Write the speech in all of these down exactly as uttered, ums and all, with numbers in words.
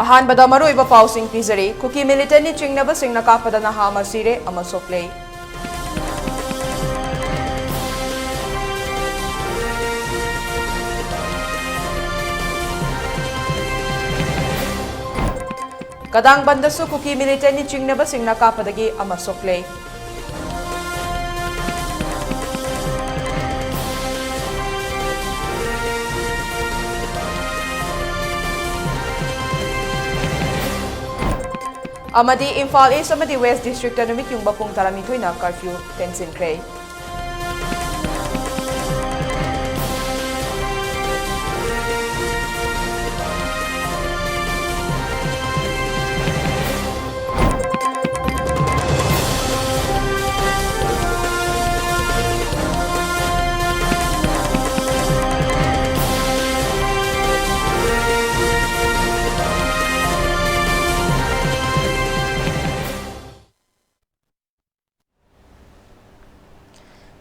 ꯑꯍꯥꯟꯕꯗ ꯃꯔꯨꯑꯣꯏꯕ ꯄꯥꯎꯁꯤꯡ ꯄꯤꯖꯔꯤ꯫ ꯀꯨꯀꯤ militantꯅ ꯆꯤꯡꯅꯕꯁꯤꯡꯅ ꯀꯥꯞꯄꯗ ꯅꯍꯥ ꯑꯃ ꯁꯤꯔꯦ, ꯑꯃ ꯁꯣꯛꯂꯦ꯫ ꯀꯗꯥꯡꯕꯟꯗꯁꯨ ꯀꯨꯀꯤ militantꯅ ꯆꯤꯡꯅꯕꯁꯤꯡꯅ ꯀꯥꯞꯄꯗꯒꯤ ꯑꯃ ꯁꯣꯛꯂꯦ꯫ ꯑꯃꯗꯤ ꯏꯝꯐꯥꯜ East ꯑꯃꯗꯤ West Districtꯇ ꯅꯨꯃꯤꯠ ꯌꯨꯡꯕ ꯄꯨꯡ ꯇꯔꯥꯅꯤꯊꯣꯏꯅ curfew ꯇꯦꯟꯁꯤꯟꯈ꯭ꯔꯦ꯫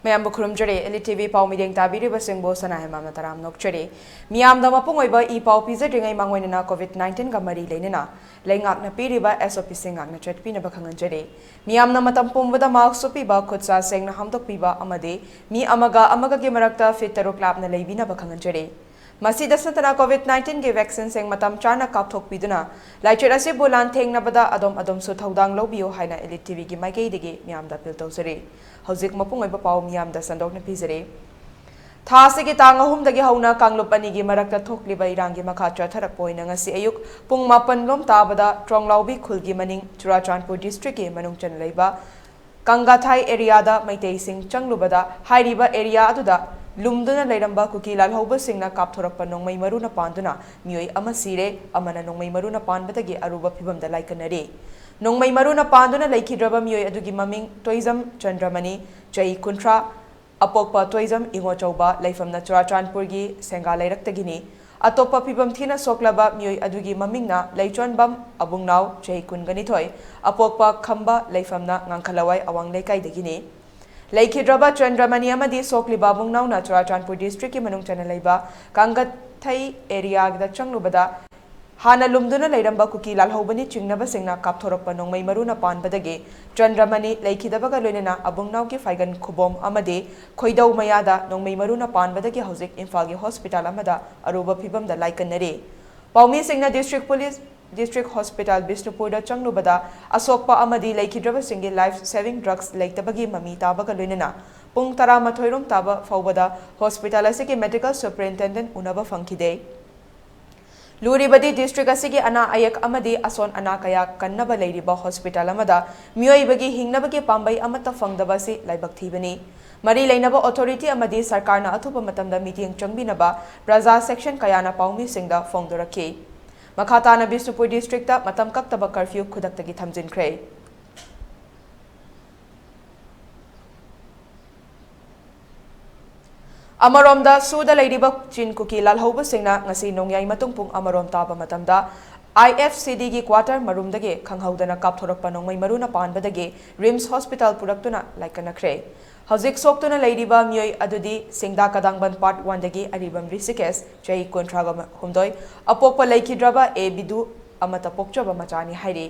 ꯃꯌꯥꯝꯕꯨ ꯈꯨꯔꯨꯝꯖꯔꯤ꯫ Elite TV ꯄꯥꯎ ꯃꯤꯠꯌꯦꯡ ꯇꯥꯕꯤꯔꯤꯕꯁꯤꯡꯕꯨ ꯁꯅꯥ ꯍꯦꯃꯥꯝꯅ ꯇꯔꯥꯝꯅ ꯑꯣꯛꯆꯔꯤ꯫ ꯃꯤꯌꯥꯝꯗ ꯃꯄꯨꯡ ꯑꯣꯏꯕ ꯏ ꯄꯥꯎ ꯄꯤꯖꯗ꯭ꯔꯤꯉꯩ ꯃꯥꯡꯑꯣꯏꯅꯅ COVID nineteenꯒ ꯃꯔꯤ ꯂꯩꯅꯅ ꯂꯩꯉꯥꯛꯅ ꯄꯤꯔꯤꯕ SOPꯁꯤꯡ ꯉꯥꯛꯅ ꯆꯠꯄꯤꯅꯕ ꯈꯪꯍꯟꯖꯔꯤ꯫ ꯃꯤꯌꯥꯝꯅ ꯃꯇꯝ ꯄꯨꯝꯕꯗ mask ꯎꯞꯄꯤꯕ, ꯈꯨꯠ ꯁꯥ ꯁꯦꯡꯅ ꯍꯥꯝꯗꯣꯛꯄꯤꯕ ꯑꯃꯗꯤ ꯃꯤ ꯑꯃꯒ ꯑꯃꯒꯒꯤ ꯃꯔꯛꯇ feet ꯇꯔꯨꯛ ꯂꯥꯞꯅ ꯂꯩꯕꯤꯅꯕ ꯈꯪꯍꯟꯖꯔꯤ꯫ ꯃꯁꯤꯗꯁꯨ ꯅꯠꯇꯅ COVID nineteenꯒꯤ vaccineꯁꯤꯡ ꯃꯇꯝ ꯆꯥꯅ ꯀꯥꯞꯊꯣꯛꯄꯤꯗꯨꯅ ꯂꯥꯏꯆꯠ ꯑꯁꯤꯕꯨ ꯂꯥꯟꯊꯦꯡꯅꯕꯗ ꯑꯗꯣꯝ ꯑꯗꯣꯝꯁꯨ ꯊꯧꯗꯥꯡ ꯂꯧꯕꯤꯌꯨ ꯍꯥꯏꯅ Elite TVꯒꯤ ꯃꯥꯏꯀꯩꯗꯒꯤ ꯃꯤꯌꯥꯝꯗ appeal ꯇꯧꯖꯔꯤ꯫ ꯍꯧꯖꯤꯛ ꯃꯄꯨꯡ ꯑꯣꯏꯕ ꯄꯥꯎ ꯃꯤꯌꯥꯝꯗ ꯁꯟꯗꯣꯛꯅ ꯄꯤꯖꯔꯤ꯫ ꯊꯥ ꯑꯁꯤꯒꯤ ꯇꯥꯡ ꯑꯍꯨꯝꯗꯒꯤ ꯍꯧꯅ ꯀꯥꯡꯂꯨꯞ ꯑꯅꯤꯒꯤ ꯃꯔꯛꯇ ꯊꯣꯛꯂꯤꯕ ꯏꯔꯥꯡꯒꯤ ꯃꯈꯥ ꯆꯠꯊꯔꯛꯄ ꯑꯣꯏꯅ ꯉꯁꯤ ꯑꯌꯨꯛ ꯄꯨꯡ ꯃꯥꯄꯟ ꯂꯣꯝ ꯇꯥꯕꯗ ꯇ꯭ꯔꯣꯡꯂꯥꯎꯕꯤ ꯈꯨꯜꯒꯤ ꯃꯅꯤꯡ ꯆꯨꯔꯥꯆꯥꯟꯄꯨꯔ districtꯀꯤ ꯃꯅꯨꯡ ꯆꯟꯅ ꯂꯩꯕ ꯀꯪꯒꯥꯊꯥꯏ areaꯗ ꯃꯩꯇꯩꯁꯤꯡ ꯆꯪꯂꯨꯕꯗ ꯍꯥꯏꯔꯤꯕ area ꯑꯗꯨꯗ ꯂꯨꯝꯗꯨꯅ ꯂꯩꯔꯝꯕ ꯀꯨꯀꯤ ꯂꯥꯜꯍꯧꯕꯁꯤꯡꯅ ꯀꯥꯞꯊꯣꯔꯛꯄ ꯅꯣꯡꯃꯩ ꯃꯔꯨꯅ ꯄꯥꯟꯗꯨꯅ ꯃꯤꯑꯣꯏ ꯑꯃ ꯁꯤꯔꯦ, ꯑꯃꯅ ꯅꯣꯡꯃꯩ ꯃꯔꯨꯅ ꯄꯥꯟꯕꯗꯒꯤ ꯑꯔꯨꯕ ꯐꯤꯚꯝꯗ ꯂꯥꯏꯀꯠꯅꯔꯤ꯫ ꯅꯣꯡꯃꯩ ꯃꯔꯨꯅ ꯄꯥꯟꯗꯨꯅ ꯂꯩꯈꯤꯗ꯭ꯔꯕ ꯃꯤꯑꯣꯏ ꯑꯗꯨꯒꯤ ꯃꯃꯤꯡ ꯇꯣꯏꯖꯝ ꯆꯟꯗ꯭ꯔꯃꯅꯤ, ꯆꯍꯤ ꯀꯨꯟꯊ꯭ꯔꯥ, ꯑꯄꯣꯛꯄ ꯇꯣꯏꯖꯝ ꯏꯉꯣꯆꯧꯕ, ꯂꯩꯐꯝꯅ ꯆꯨꯔꯥꯆꯥꯟꯄꯨꯔꯒꯤ ꯁꯦꯡꯒꯥ ꯂꯩꯔꯛꯇꯒꯤꯅꯤ꯫ ꯑꯇꯣꯞꯄ ꯐꯤꯚꯝ ꯊꯤꯅ ꯁꯣꯛꯂꯕ ꯃꯤꯑꯣꯏ ꯑꯗꯨꯒꯤ ꯃꯃꯤꯡꯅ ꯂꯩꯆꯣꯟꯕꯝ ꯑꯕꯨꯡꯅꯥꯎ, ꯆꯍꯤ ꯀꯨꯟꯒꯅꯤꯊꯣꯏ, ꯑꯄꯣꯛꯄ ꯈꯝꯕ, ꯂꯩꯐꯝꯅ ꯉꯥꯡꯈꯂꯋꯥꯏ ꯑꯋꯥꯡ ꯂꯩꯀꯥꯏꯗꯒꯤꯅꯤ꯫ ꯂꯩꯈꯤꯗ꯭ꯔꯕ ꯆꯟꯗ꯭ꯔꯃꯅꯤ ꯑꯃꯗꯤ ꯁꯣꯛꯂꯤꯕ ꯑꯕꯨꯡꯅꯥꯎꯅ ꯆꯨꯔꯥꯆꯥꯟꯄꯨꯔ districtꯀꯤ ꯃꯅꯨꯡ ꯆꯟꯅ ꯂꯩꯕ ꯀꯥꯡꯒꯊꯩ areaꯗ ꯆꯪꯂꯨꯕꯗ ꯍꯥꯟꯅ ꯂꯨꯝꯗꯨꯅ ꯂꯩꯔꯝꯕ ꯀꯨꯀꯤ ꯂꯥꯜꯍꯧꯕꯅꯤ ꯆꯤꯡꯅꯕꯁꯤꯡꯅ ꯀꯥꯞꯊꯣꯔꯛꯄ ꯅꯣꯡꯃꯩ ꯃꯔꯨꯅ ꯄꯥꯟꯕꯗꯒꯤ ꯆꯟꯗ꯭ꯔꯃꯅꯤ ꯂꯩꯈꯤꯗꯕꯒ ꯂꯣꯏꯅꯅ ꯑꯕꯨꯡꯅꯥꯎꯒꯤ ꯐꯥꯏꯒꯟ ꯈꯨꯕꯣꯝ ꯑꯃꯗꯤ ꯈꯣꯏꯗꯧ ꯃꯌꯥꯗ ꯅꯣꯡꯃꯩ ꯃꯔꯨꯅ ꯄꯥꯟꯕꯗꯒꯤ ꯍꯧꯖꯤꯛ ꯏꯝꯐꯥꯜꯒꯤ ꯍꯣꯁꯄꯤꯇꯥꯜ ꯑꯃꯗ ꯑꯔꯨꯕ ꯐꯤꯕꯝꯗ ꯂꯥꯏꯀꯠꯅꯔꯤ꯫ ꯄꯥꯎꯃꯤꯁꯤꯡꯅ ꯗꯤꯁꯇ꯭ꯔꯤꯛ ꯄꯨꯂꯤꯁ, ꯗꯤꯁꯇ꯭ꯔꯤꯛ ꯍꯣꯁꯄꯤꯇꯥꯜ ꯕꯤꯁꯅꯨꯄꯨꯔꯗ ꯆꯪꯂꯨꯕꯗ ꯑꯁꯣꯛꯄ ꯑꯃꯗꯤ ꯂꯩꯈꯤꯗ꯭ꯔꯕꯁꯤꯡꯒꯤ ꯂꯥꯏꯐ ꯁꯦꯚꯤꯡ ꯗ꯭ꯔꯒꯁ ꯂꯩꯇꯕꯒꯤ ꯃꯃꯤ ꯇꯥꯕꯒ ꯂꯣꯏꯅꯅ ꯄꯨꯡ ꯇꯔꯥꯃꯥꯊꯣꯏ ꯔꯣꯝ ꯇꯥꯕ ꯐꯥꯎꯕꯗ ꯍꯣꯁꯄꯤꯇꯥꯜ ꯑꯁꯤꯒꯤ ꯃꯦꯗꯤꯀꯦꯜ ꯁꯨꯄꯔꯤꯟꯇꯦꯟꯗꯦꯟꯠ ꯎꯅꯕ ꯐꯪꯈꯤꯗꯦ꯫ ꯂꯨꯔꯤꯕꯗꯤ ꯗꯤꯁꯇ꯭ꯔꯤꯛ ꯑꯁꯤꯒꯤ ꯑꯅꯥ ꯑꯌꯦꯛ ꯑꯃꯗꯤ ꯑꯁꯣꯟ ꯑꯅꯥ ꯀꯌꯥ ꯀꯟꯅꯕ ꯂꯩꯔꯤꯕ ꯍꯣꯁꯄꯤꯇꯥꯜ ꯑꯃꯗ ꯃꯤꯑꯣꯏꯕꯒꯤ ꯍꯤꯡꯅꯕꯒꯤ ꯄꯥꯝꯕꯩ ꯑꯃꯠꯇ ꯐꯪꯗꯕ ꯑꯁꯤ ꯂꯥꯏꯕꯛ ꯊꯤꯕꯅꯤ꯫ ꯃꯔꯤ ꯂꯩꯅꯕ ꯑꯣꯊꯣꯔꯤꯇꯤ ꯑꯃꯗꯤ ꯁꯔꯀꯥꯔꯅ ꯑꯊꯨꯕ ꯃꯇꯝꯗ ꯃꯤꯠꯌꯦꯡ ꯆꯪꯕꯤꯅꯕ ꯄ꯭ꯔꯖꯥ ꯁꯦꯛꯁꯟ ꯀꯌꯥꯅ ꯄꯥꯎꯃꯤꯁꯤꯡꯗ ꯐꯣꯡꯗꯣꯔꯛꯈꯤ꯫ ꯃꯈꯥ ꯇꯥꯅ ꯕꯤꯁꯅꯨꯄꯨꯔ ꯗꯤꯁꯇ꯭ꯔꯤꯛꯇ ꯃꯇꯝ ꯀꯛꯇꯕ ꯀꯔꯐ꯭ꯌꯨ ꯈꯨꯗꯛꯇꯒꯤ ꯊꯝꯖꯤꯟꯈ꯭ꯔꯦ꯫ ꯑꯃꯔꯣꯝꯗ ꯁꯨꯗ ꯂꯩꯔꯤꯕ ꯆꯤꯟ ꯀꯨꯀꯤ ꯂꯥꯜꯍꯧꯕꯁꯤꯡꯅ ꯉꯁꯤ ꯅꯣꯡꯌꯥꯏ ꯃꯇꯨꯡ ꯄꯨꯡ ꯑꯃꯔꯣꯝ ꯇꯥꯕ ꯃꯇꯝꯗ IFCDꯒꯤ ꯀ꯭ꯋꯥꯇꯔ ꯃꯔꯨꯝꯗꯒꯤ ꯈꯪꯍꯧꯗꯅ ꯀꯥꯞꯊꯣꯔꯛꯄ ꯅꯣꯡꯃꯩ ꯃꯔꯨꯅ ꯄꯥꯟꯕꯗꯒꯤ ꯔꯤꯝꯁ ꯍꯣꯁꯄꯤꯇꯥꯜ ꯄꯨꯔꯛꯇꯨꯅ ꯂꯥꯏꯀꯠꯅꯈ꯭ꯔꯦ꯫ ꯍꯧꯖꯤꯛ ꯁꯣꯛꯇꯨꯅ ꯂꯩꯔꯤꯕ ꯃꯤꯑꯣꯏ ꯑꯗꯨꯗꯤ ꯁꯤꯡꯗꯥ ꯀꯗꯥꯡꯕꯟ ꯄꯥꯔꯠ ꯋꯥꯟꯗꯒꯤ ꯑꯔꯤꯕꯝ ꯔꯤꯁꯤꯀꯦꯁ, ꯆꯍꯤ ꯀꯨꯟꯊ꯭ꯔꯥꯒ ꯍꯨꯝꯗꯣꯏ, ꯑꯄꯣꯛꯄ ꯂꯩꯈꯤꯗ꯭ꯔꯕ ꯑꯦ ꯕꯤꯗꯨ, ꯑꯃꯠꯇ ꯄꯣꯛꯆꯕ ꯃꯆꯥꯅꯤ ꯍꯥꯏꯔꯤ꯫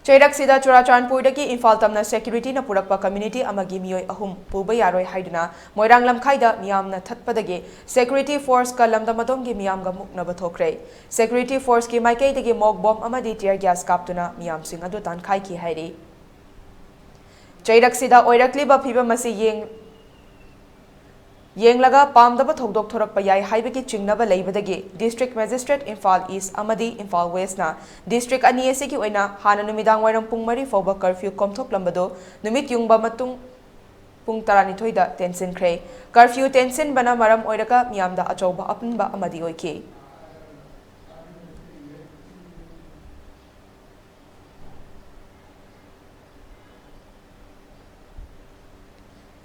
ꯆꯩꯔꯛꯁꯤꯗ ꯆꯨꯔꯥꯆꯥꯟꯄꯨꯔꯗꯒꯤ ꯏꯝꯐꯥꯜ ꯇꯝꯅ ꯁꯦꯀ꯭ꯌꯨꯔꯤꯇꯤꯅ ꯄꯨꯔꯛꯄ ꯀꯝꯃ꯭ꯌꯨꯅꯤꯇꯤ ꯑꯃꯒꯤ ꯃꯤꯑꯣꯏ ꯑꯍꯨꯝ ꯄꯨꯕ ꯌꯥꯔꯣꯏ ꯍꯥꯏꯗꯨꯅ ꯃꯣꯏꯔꯥꯡ ꯂꯝꯈꯥꯏꯗ ꯃꯤꯌꯥꯝꯅ ꯊꯠꯄꯗꯒꯤ ꯁꯦꯀ꯭ꯌꯨꯔꯤꯇꯤ ꯐꯣꯔꯁꯀ ꯂꯝꯗꯝ ꯑꯗꯣꯝꯒꯤ ꯃꯤꯌꯥꯝꯒ ꯃꯨꯛꯅꯕ ꯊꯣꯛꯈ꯭ꯔꯦ꯫ ꯁꯦꯀ꯭ꯌꯨꯔꯤꯇꯤ ꯐꯣꯔꯁꯀꯤ ꯃꯥꯏꯀꯩꯗꯒꯤ ꯃꯣꯛ ꯕꯣꯝ ꯑꯃꯗꯤ ꯇꯤꯌꯔ ꯒ꯭ꯌꯥꯁ ꯀꯥꯞꯇꯨꯅ ꯃꯤꯌꯥꯝꯁꯤꯡ ꯑꯗꯨ ꯇꯥꯟꯈꯥꯏꯈꯤ ꯍꯥꯏꯔꯤ꯫ ꯆꯩꯔꯛꯁꯤꯗ ꯑꯣꯏꯔꯛꯂꯤꯕ ꯐꯤꯕꯝ ꯑꯁꯤ ꯌꯦꯡ-, ꯌꯦꯡꯂꯒ ꯄꯥꯝꯗꯕ ꯊꯧꯗꯣꯛ ꯊꯣꯔꯛꯄ ꯌꯥꯏ ꯍꯥꯏꯕꯒꯤ ꯆꯤꯡꯅꯕ ꯂꯩꯕꯗꯒꯤ ꯗꯤꯁꯇ꯭ꯔꯤꯛ ꯃꯦꯖꯤꯁꯇ꯭ꯔꯦꯠ ꯏꯝꯐꯥꯜ ꯏꯁ ꯑꯃꯗꯤ ꯏꯝꯐꯥꯜ ꯋꯦꯁꯅ ꯗꯤꯁꯇ꯭ꯔꯤꯛ ꯑꯅꯤ ꯑꯁꯤꯒꯤ ꯑꯣꯏꯅ ꯍꯥꯟꯅ ꯅꯨꯃꯤꯗꯥꯡ ꯋꯥꯏꯔꯝ ꯄꯨꯡ ꯃꯔꯤ ꯐꯥꯎꯕ ꯀꯔꯐ꯭ꯌꯨ ꯀꯣꯝꯊꯣꯛꯂꯝꯕꯗꯨ ꯅꯨꯃꯤꯠ ꯌꯨꯡꯕ ꯃꯇꯨꯡ ꯄꯨꯡ ꯇꯔꯥꯅꯤꯊꯣꯏꯗ ꯇꯦꯟꯁꯤꯟꯈ꯭ꯔꯦ꯫ ꯀꯔꯐ꯭ꯌꯨ ꯇꯦꯟꯁꯤꯟꯕꯅ ꯃꯔꯝ ꯑꯣꯏꯔꯒ ꯃꯤꯌꯥꯝꯗ ꯑꯆꯧꯕ ꯑꯄꯟꯕ ꯑꯃꯗꯤ ꯑꯣꯏꯈꯤ꯫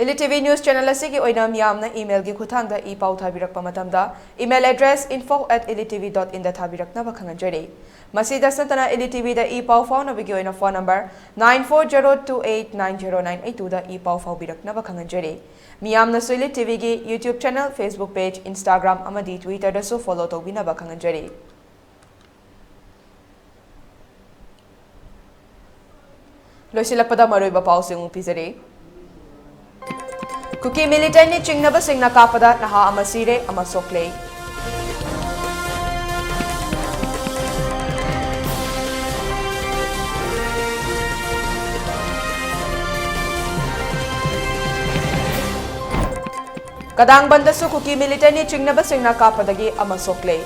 Elite T V News Channel ꯑꯁꯤꯒꯤ ꯑꯣꯏꯅ ꯃꯤꯌꯥꯝꯅ email ꯒꯤ ꯈꯨꯠꯊꯥꯡꯗ ꯏ ꯄꯥꯎ ꯊꯥꯕꯤꯔꯛꯄ ꯃꯇꯝꯗ, email address info at elite T V dot in ꯗ ꯊꯥꯕꯤꯔꯛꯅꯕ ꯈꯪꯍꯟꯖꯔꯤ꯫ ꯃꯁꯤꯗꯁꯨ ꯅꯠꯇꯅ, Elite T V ꯗ ꯏ ꯄꯥꯎ ꯐꯥꯎꯅꯕꯒꯤ ꯑꯣꯏꯅ phone number nine four zero two eight nine zero nine eight two ꯗ ꯏ ꯄꯥꯎ ꯐꯥꯎꯕꯤꯔꯛꯅꯕ ꯈꯪꯍꯟꯖꯔꯤ꯫ ꯃꯤꯌꯥꯝꯅꯁꯨ Elite T V ꯒꯤ YouTube channel, Facebook page, Instagram ꯑꯃꯗꯤ Twitter ꯗꯁꯨ follow ꯇꯧꯕꯤꯅꯕ ꯈꯪꯍꯟꯖꯔꯤ꯫ ꯂꯣꯏꯁꯤꯜꯂꯛꯄꯗ ꯃꯔꯨꯑꯣꯏꯕ ꯄꯥꯎꯁꯤꯡ ꯑꯃꯨꯛ ꯄꯤꯖꯔꯤ꯫ ꯀꯨꯀꯤ militant ꯅ ꯆꯤꯡꯅꯕꯁꯤꯡꯅ ꯀꯥꯞꯄꯗ ꯅꯍꯥ ꯑꯃ ꯁꯤꯔꯦ, ꯑꯃ ꯁꯣꯛꯂꯦ꯫ ꯀꯗꯥꯡꯕꯟꯗꯁꯨ ꯀꯨꯀꯤ militant ꯅ ꯆꯤꯡꯅꯕꯁꯤꯡꯅ ꯀꯥꯞꯄꯗꯒꯤ ꯑꯃ ꯁꯣꯛꯂꯦ꯫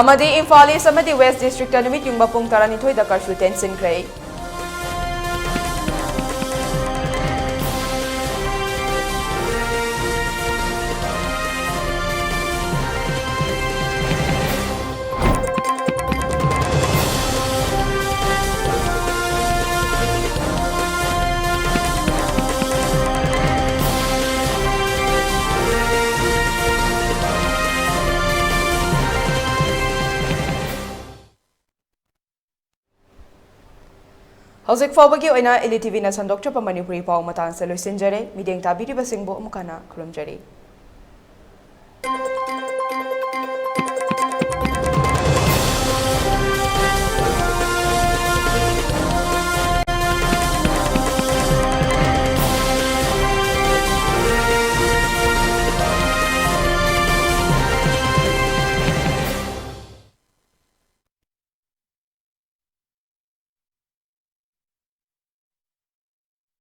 ꯑꯃꯗꯤ ꯏꯝꯐꯥꯜ East ꯑꯃꯗꯤ West District ꯇ ꯅꯨꯃꯤꯠ ꯌꯨꯡꯕ ꯄꯨꯡ ꯇꯔꯥꯅꯤꯊꯣꯏꯗ curfew ꯇꯦꯟꯁꯤꯟꯈ꯭ꯔꯦ꯫ ꯍꯧꯖꯤꯛ ꯐꯥꯎꯕꯒꯤ ꯑꯣꯏꯅ Elite T V ꯅ ꯁꯟꯗꯣꯛꯆꯕ ꯃꯅꯤꯄꯨꯔꯤ ꯄꯥꯎ ꯃꯇꯥꯡꯁꯦ ꯂꯣꯏꯁꯤꯟꯖꯔꯦ꯫ ꯃꯤꯠꯌꯦꯡ ꯇꯥꯕꯤꯔꯤꯕꯁꯤꯡꯕꯨ ꯑꯃꯨꯛ ꯍꯟꯅ ꯈꯨꯔꯨꯝꯖꯔꯤ꯫